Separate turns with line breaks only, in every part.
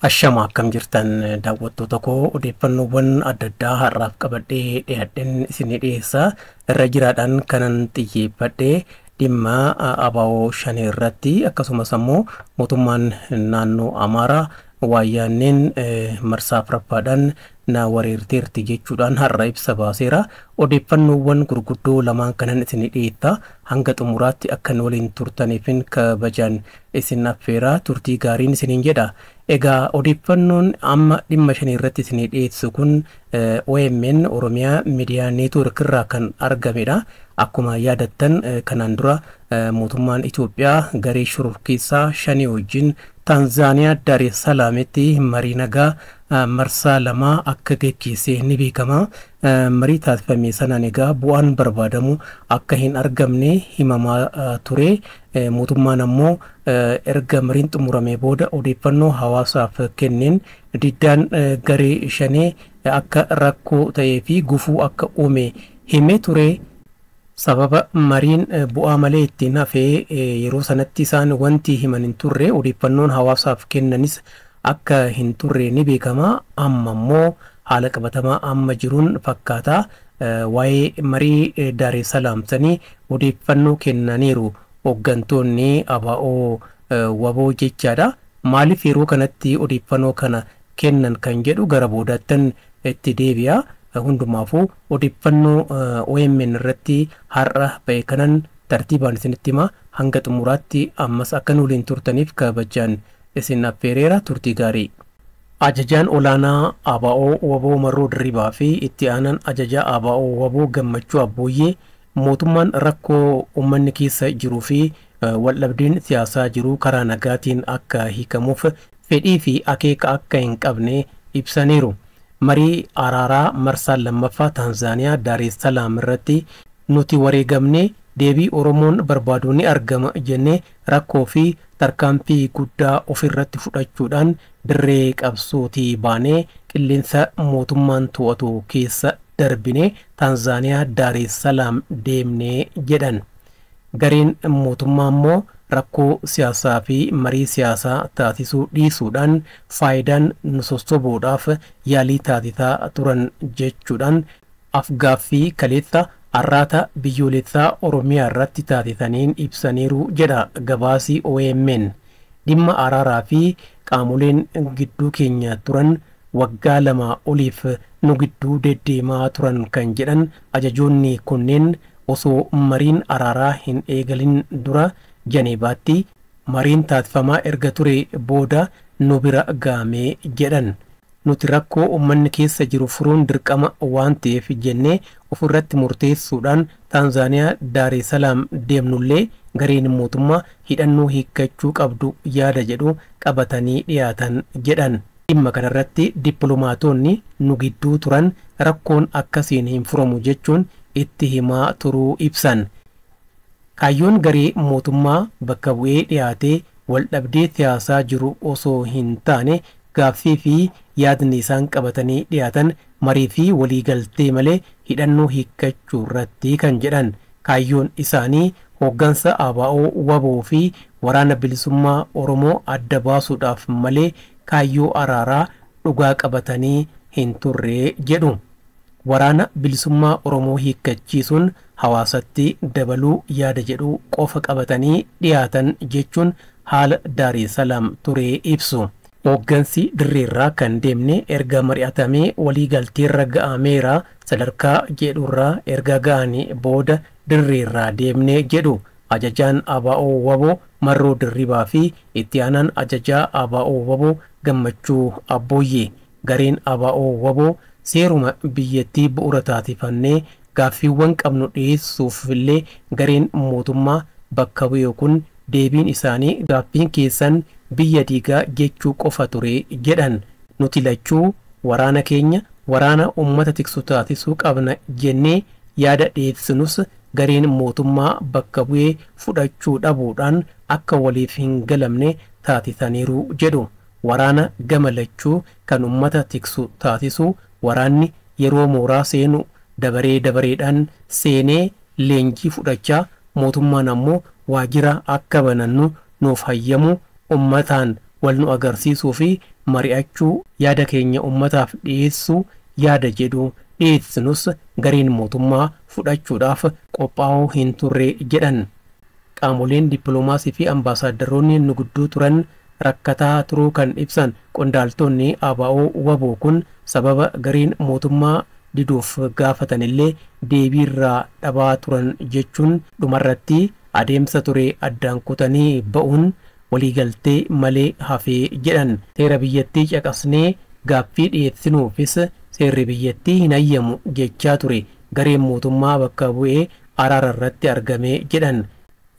Ashama akkam jirtan daawwattoota koo, odeeffannoowwan adda addaa har'aaf qabadhee dhiyaadheen isinii dhiyeessa. Irra jiraadhaan kanan xiyyeeffadhe dhimma ABO Shanee irratti, akkasumas ammoo mootummaan naannoo Amaaraa waayyaanneen marsaa afuraffaadhaan na wareerteerti jechuudhaan har'a ibsa baaseera. Odeeffannoowwan gurguddoo lamaan kanan isinii dhiyeessa. Hanga xumuraatti akkan waliin turtaniifin kabajaan isin affeera, turtii gaariin isiniin jedha. Egaa odeeffannoon amma dhimma Shanee irratti isinii dhiyeessu kun OMN, Oromiyaa Miidiyaa Neetwoork irraa kan argamedha. Akkuma yaadattan, kanaan dura mootummaan Itoophiyaa garee shororkeessaa Shanee wajjin Taanzaaniyaa Daar es Salaamitti marii nagaa marsaa lamaa akka geggeesse ni beekama. Marii taasifame sanaan egaa bu'aan barbaadamu akka hin argamne himamaa ture. Mootummaan ammoo erga mariin xumuramee booda odeeffannoo hawaasaaf kenneen diddaan garee Shanee akka rakkoo ta'ee fi gufuu akka uume himee ture. Sababa mariin bu'aa malee ittiin hafee yeroo sanatti isaan wanti himan hin turre, odeeffannoon hawaasaaf kennanis akka hin turre ni beekama. Amma immoo haala qabatamaa amma jiruun fakkaata waa'ee marii Daar es Salaam sanii odeeffannoo kennaniiru hooggantoonni ABO WBO jechaadha. Maaliif yeroo kanatti odeeffannoo kana kennan kan jedhu gara boodaattan itti deebi'a. Hundumaafuu odeeffannoo OMN irratti har'a ba'e kanan tartiibaan isinitti hima. Hanga xumuraatti ammas akka nu waliin turtaniif kabajaan isin affeereera, turtii gaarii. Ajajaan olaanaa ABO WBO Marroo Dirribaa fi itti aanaan ajajaa ABO WBO Gammachuu Abbooyyee mootummaan rakkoo uummanni keessa jiruu fi waldhabdeen siyaasaa jiru karaa nagaatiin akka hiikamuuf fedhii fi akeeka akka hin qabne ibsaniiru. Marii araaraa marsaa lammaffaa Taanzaaniyaa Daar es Salaam irratti nuti wareegamnee deebii Oromoon barbaadu ni argama jennee rakkoo fi tarkaanfii guddaa ofirratti fudhachuudhaan dirree qabsootii baanee qilleensa mootummaan to'atu keessa darbinee Taanzaaniyaa Daar es Salaam deemnee jedhan. Gareen mootummaa immoo rakkoo siyaasaa fi marii siyaasaa taasisuu dhiisuudhaan faayidaan nu sossobuudhaaf yaalii taasisaa turan jechuudhaan afgaaffii kaleessa Arraata Biyyoolessaa Oromiyaa irratti taasisaniin ibsaniiru jedha gabaasii OMN. Dhimma araaraa fi qaamoleen gidduu keenya turan waggaa 2 oliif nu gidduu deddeemaa turan kan jedhan ajajoonni kunneen, osoo mariin araaraa hin eegalin dura Janeevaatti mariin taasifamaa erga ture booda nu bira gahamee jedhan. Nuti rakkoo uummanni keessa jiru furuun dirqama waan ta'eef jennee ofirratti murteessuudhaan Taanzaaniyaa Daar es Salaam deemnullee gareen mootummaa hidhannoo hiikkachuu qabdu yaada jedhu qabatanii dhiyaatan jedhan. Dhimma kanarratti dippiloomaatonni nu gidduu turan rakkoon akkasiin hin furamu jechuun itti himaa turuu ibsan. Kaayyoon garee mootummaa bakka bu'ee dhiyaatee waldhabdee siyaasaa jiru osoo hin taane, gaaffii fi yaadni isaan qabatanii dhiyaatan marii fi waliigaltee malee hidhannoo hiikkachuu irratti kan jedhan. Kaayyoon isaanii hooggansa ABO WBO fi Waraana Bilisummaa Oromoo adda baasuudhaaf malee kaayyoo araaraa dhugaa qabatanii hin turre jedhu. Waraana Bilisummaa Oromoo hiikkachiisuun hawaasatti dabaluu yaada jedhu qofa qabatanii dhiyaatan jechuun haala Daar es Salaam ture ibsu. Hooggansi dirreerraa kan deemne erga mari'atamee waliigalteerra ga'ameera sadarkaa jedhurraa erga ga'anii booda dirreerraa deemne jedhu ajajaan ABO WBO Marroo Dirribaa fi itti aanaan ajajaa ABO WBO Gammachuu Abbooyyee. Gareen ABO WBO seeruma biyyattii bu'uura taasifannee gaaffiiwwan qabnu dhiyeessuuf illee gareen mootummaa bakka bu'e kun deebiin isaanii gaaffiin keessan biyya diigaa jechuu qofa ture jedhan. Nuti lachuu waraana keenya waraana uummata tiksu taasisuu qabna jennee yaada dhiyeessinus gareen mootummaa bakka bu'ee fudhachuu dhabuudhaan akka waliif hin galamne taasisaniiru jedhu. Waraana gama lachuu kan uummata tiksu taasisuu, waraanni yeroo mooraa seenu dabaree dabareedhaan seenee leenjii fudhachaa, mootummaan ammoo waajjira akka banannu nuuf hayyamu, uummataan wal nu agarsiisuu fi mari'achuu, yaada keenya ummataaf dhiyeessuu yaada jedhu dhiyeessinus gareen mootummaa fudhachuudhaaf qophaa'uu hin turre jedhan. Qaamoleen dippiloomaasii fi ambaasaadarroonni nu gidduu turan rakkataa turuu kan ibsan qondaaltonni ABO WBO kun sababa gareen mootummaa diduuf gaafatanillee deebiirraa dhabaa turan jechuun dhumarratti adeemsa ture addaan kutanii ba'uun waliigaltee malee hafee jedhan. Seera biyyattii caqasnee gaaffii dhiyeessinuufis seerri biyyattii hin hayyamu jechaa ture gareen mootummaa bakka bu'ee araara irratti argame jedhan.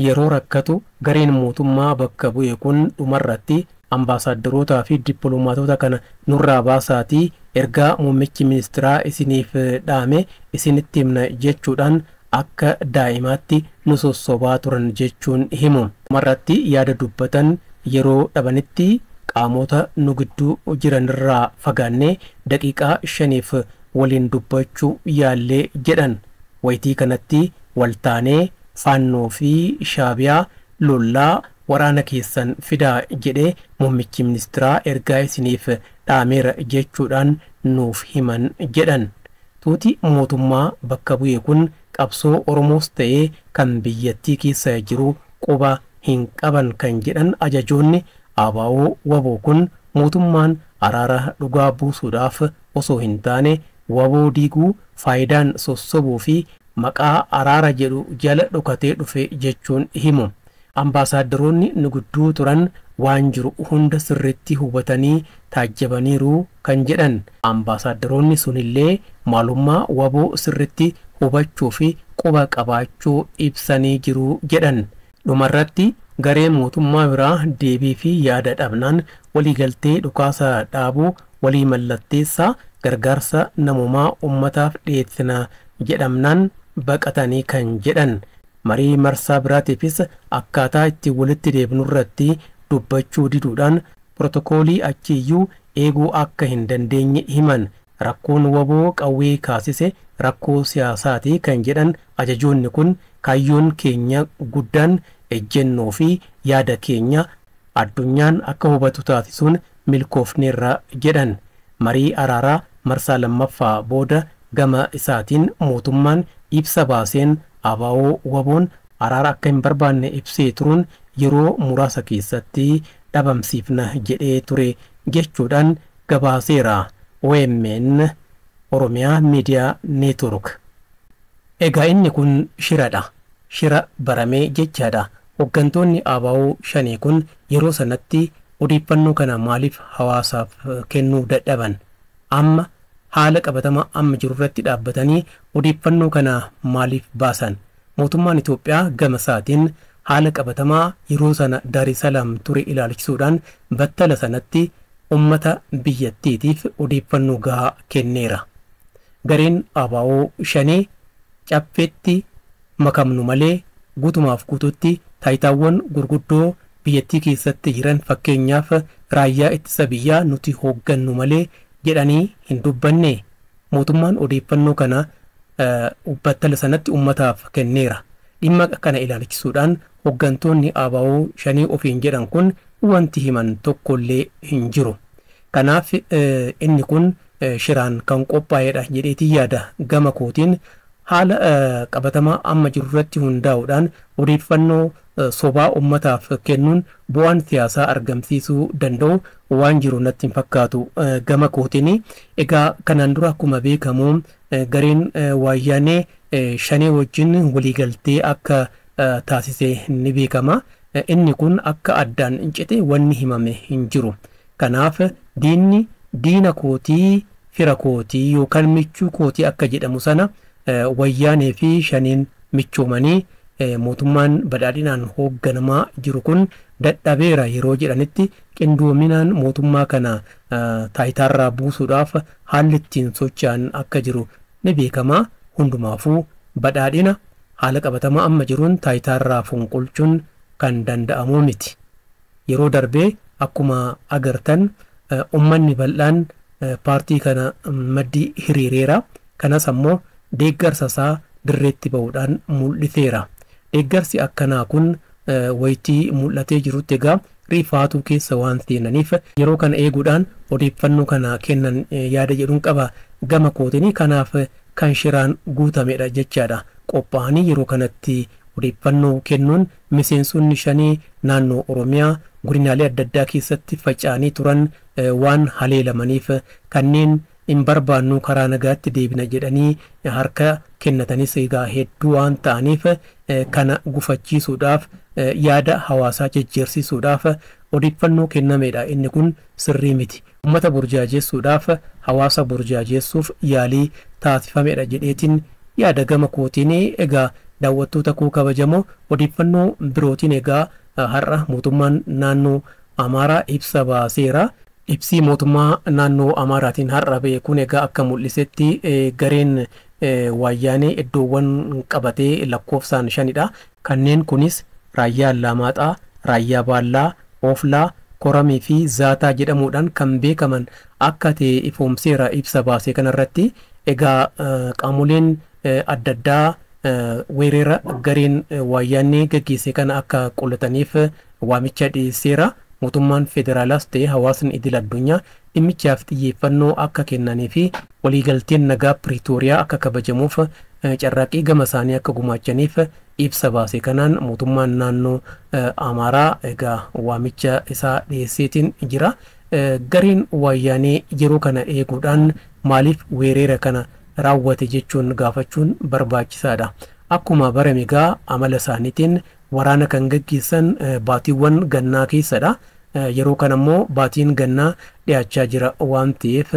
Yeroo rakkatu gareen mootummaa bakka bu'e kun dhumarratti ambaasaadarootaa fi dippiloomaatota kana nurraa baasaatii ergaa muummichi ministiraa isiniif dhaame isinitti himna jechuudhaan akka daa'imaatti nu sossobaa turan jechuun himu. Dhumarratti yaada dubbatan yeroo dhabanitti qaamota nu gidduu jiranirraa fagaannee daqiiqaa 5 waliin dubbachuu yaallee jedhan. Wayitii kanatti waltaanee Faannoo fi Shaabiyaa lollaa waraana keessan fidaa jedhee muummichi ministiraa ergaa isiniif dhaameera jechuudhaan nuuf himan jedhan. Tuuti mootummaa bakka bu'e kun qabsoo Oromoos ta'ee kan biyyattii keessa jiru quba hin qaban kan jedhan ajajoonni ABO WBO kun mootummaan araara dhugaa buusuudhaaf osoo hin taane WBO diiguu faayidaan sossobuu fi maqaa araara jedhu jala dhokatee dhufe jechuun himu. Ambaasaadarroonni nu gidduu turan waan jiru hunda sirriitti hubatanii taajjabaniiru kan jedhan. Ambaasaadarroonni sunillee maalummaa WBO sirriitti hubachuu fi quba qabaachuu ibsanii jiru jedhan. Dhumarratti garee mootummaa biraa deebii fi yaada dhabnaan waliigaltee dhukaasa dhaabuu walii mallatteessaa gargaarsa namoomaa ummataaf dhiyeessina jedhamnaan baqatanii kan jedhan. Marii marsaa biraatiifis akkaataa itti walitti deebinu irratti dubbachuu diduudhaan pirootokoolii achiiyyuu eeguu akka hin dandeenye himan. Rakkoon WBO qawwee kaasise rakkoo siyaasaati kan jedhan ajajoonni kun kaayyoon keenya guddaan ejjennoo fi yaada keenya addunyaan akka hubatu taasisuun milkoofneerra jedhan. Marii araaraa marsaa lammaffaa booda gama isaatiin mootummaan ibsa baaseen ABO WBOn araara akka hin barbaanne ibsee turuun yeroo muraasa keessatti dhabamsiifna jedhee ture jechuudhaan gabaaseera. OMN Oromiyaa Miidiyaa Neetwork. Egaa inni kun shiradha. Shira baramee jechaadha. Hooggantoonni ABO shanii kun yeroo sanatti odeeffannoo kana maaliif hawaasaaf kennuu dadhaban? Amma haala qabatamaa amma jiru irratti dhaabbatanii odeeffannoo kana maaliif baasan? Mootummaan Itoophiyaa gama isaatiin haala qabatamaa yeroo sana Daar es Salaam ture ilaalchisuudhaan battala sanatti ummata biyyattiitiif odeeffannoo gahaa kenneera. Gareen ABO shanii caffeetti makamnu malee guutumaaf guututti taayitaawwan gurguddoo biyyattii keessatti jiran fakkeenyaaf raayyaa ittisa biyyaa nuti hooggannu malee jedhanii hin dubbanne. Mootummaan odeeffannoo kana battala sanatti ummataaf kenneera. Dhimma kana ilaalchisuudhaan hooggantoonni ABO shanii ofiin jedhan kun wanti himan tokkollee hin jiru. Kanaaf inni kun shiraan kan qophaa'edha jedheetii yaada gama kootiin. Haala qabatamaa amma jiru irratti hundaa'uudhaan odeeffannoo sobaa ummataaf kennuun bu'aan siyaasaa argamsiisuu danda'u waan jiru natti hin fakkaatu gama kootiin. Egaa kanaan dura akkuma beekamu gareen waayyaanee shanee wajjin waliigaltee akka taasise ni beekama. Inni kun akka addaan hin cite wanni himame hin jiru. Kanaaf diinni diina kootii fira kootii yookaan michuu kootii akka jedhamu sana wayyaanee fi shaniin michoomanii mootummaan badhaadhinaan hoogganamaa jiru kun dadhabeera yeroo jedhanitti qindoominaan mootummaa kana taayitaarraa buusuudhaaf haalli ittiin socho'an akka jiru ni beekama. Hundumaafuu badhaadhina haala qabatamaa amma jiruun taayitaarraa fonqolchuun kan danda'amu miti. Yeroo darbee akkuma agartan ummanni bal'aan paartii kana maddii hiriireera. Kanas ammoo deeggarsa isaa dirreetti ba'uudhaan mul'iseera. Deeggarsi akkanaa kun Wayitii mul'atee jirutti egaa rifaatuu keessa waan seenaniif yeroo kana eeguudhaan odeeffannoo kana kennan yaada jedhuun qaba gama kootinii. Kanaaf kan shiraan guutamedha jechaadha. Qophaa'anii yeroo kanatti odeeffannoo kennuun miseensonni shanii naannoo Oromiyaa godinaalee adda addaa keessatti faca'anii turan waan haleelamaniif, kanneen hin barbaannu, karaa nagaatti deebina jedhanii harka kennatanis egaa hedduu waan ta'aniif, kana gufachiisuudhaaf, yaada hawaasaa jejjeersisuudhaaf odeeffannoo kennamedha. Inni kun sirrii miti. Uummata burjaajessuudhaaf, hawaasa burjaajessuuf yaalii taasifamedha jedheetiin yaada gama kootiin. Egaa daawwattoota koo kabajamoo, odeeffannoo birootiin egaa har'a mootummaan naannoo Amaaraa ibsa baaseera. Ibsii mootummaa naannoo Amaaraatiin har'a ba'e kun egaa akka mul'isetti gareen waayyaanee iddoowwan qabatee lakkoofsaan shanidha. Kanneen kunis Raayyaa Allamaaxaa, Raayyaa Baallaa, Ooflaa, Koramii fi Zaataa jedhamuudhaan kan beekaman akka ta'e ifoomseera ibsa baase kanarratti. Egaa qaamoleen adda addaa weerara gareen waayyaanee gaggeesse kana akka qolataniif waamicha dhiyeesseera. Mootummaan federaalaas ta'e hawaasni idil addunyaa dhimmichaaf xiyyeeffannoo akka kennanii fi waliigalteen nagaa Piriitooriyaa akka kabajamuuf carraaqqii gama isaanii akka gumaachaniif ibsa baase kanaan mootummaan naannoo Amaaraa egaa waamicha isaa dhiyeesseetiin jira. Gareen waayyaanee yeroo kana eeguudhaan maaliif weerara kana raawwate jechuun gaafachuun barbaachisaadha. Akkuma barame egaa amala isaaniitiin waraana kan gaggeessan baatiiwwan gannaa keessadha. Yeroo kana immoo baatiin gannaa dhiyaachaa jira waan ta'eef,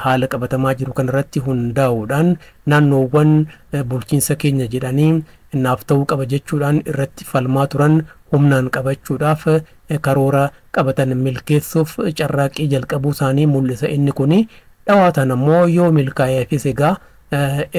haala qabatamaa jiru kanarratti hundaa'uudhaan naannoowwan bulchiinsa keenya jedhanii naaf ta'uu qaba jechuudhaan irratti falmaa turan humnaan qabachuudhaaf karoora qabatan milkeessuuf carraaqqii jalqabuu isaanii mul'isa inni kuni. Dhawaatan ammoo yoo milkaa'eefis egaa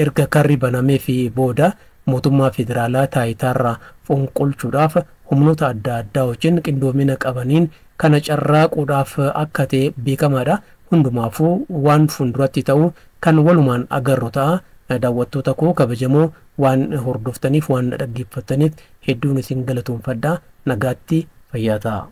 erga karri banamee fi booda mootummaa federaalaa taayitaarraa fonqolchuudhaaf humnoota adda addaa wajjin qindoomina qabaniin kana carraaquudhaaf akka ta'e beekamaadha. Hundumaafuu waan fuulduratti ta'u kan walumaan agarru ta'a. Daawwattoota koo kabajamoo, waan hordoftaniif, waan dhaggeeffattaniif hedduun isin galatoomfadha. Nagaatti, fayyaa ta'a.